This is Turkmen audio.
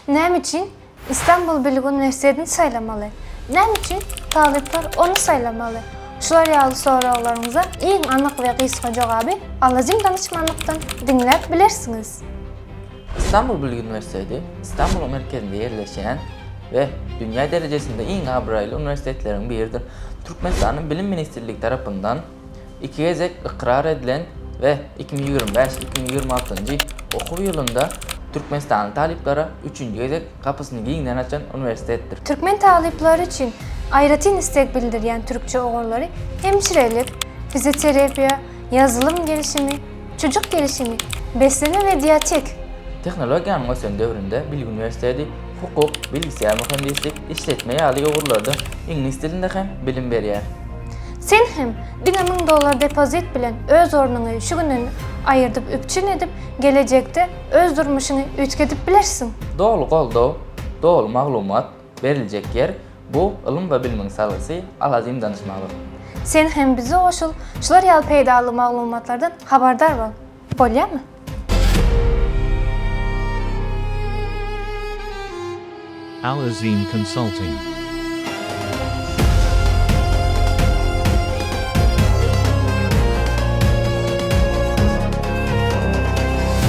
Näme üçin Istanbul Bilgi uniwersitetini saýlamaly? Näme üçin talyplar ony saýlamaly? Şular ýaly soraglaryňyza iň anyk we gysga jogaby Alazim danyşmanlykdan diňläp bilersiňiz. Istanbul Bilgi uniwersiteti Istanbulyň merkezinde ýerleşýän we dünýä derejesinde iň abraýly uniwersitetleriň biridir. Türkmenistanyň Bilim ministrligi tarapyndan iki gezek ykrar edilen we 2025, 2026-njy okuw ýylynda türkmenistanly talyplara üçünji gezek gapysyny giňden açan uniwersitetdir. Türkmen talyplary üçin aýratyn isleg bildirýän türkçe ugurlary hemşirelik, fizioterapiýa, ýazylym gelşimi, çocuk gelişimi, beslenme we diatek. Tehnologiýanyň ösen döwründe Bilgi uniwersiteti hukuk, bilgisýar muhendislik, işletme ýaly ugurlarda iňlis dilinde hem bilim berýär. Sen hem diňe 1000 dollar depozit bilen öz ornuňy şu günden aýyrdyp üpjün edip, gelejekde öz durmuşyňy üýtgedip bilersiň. Doly goldaw, doly maglumat beriljek ýer bu ylym we bilimiň salgysy Alazim danyşmalyk. Sen hem bize goşul, şular ýaly peýdaly maglumatlardan habardar bol. Bolýamy? Alazim Consulting.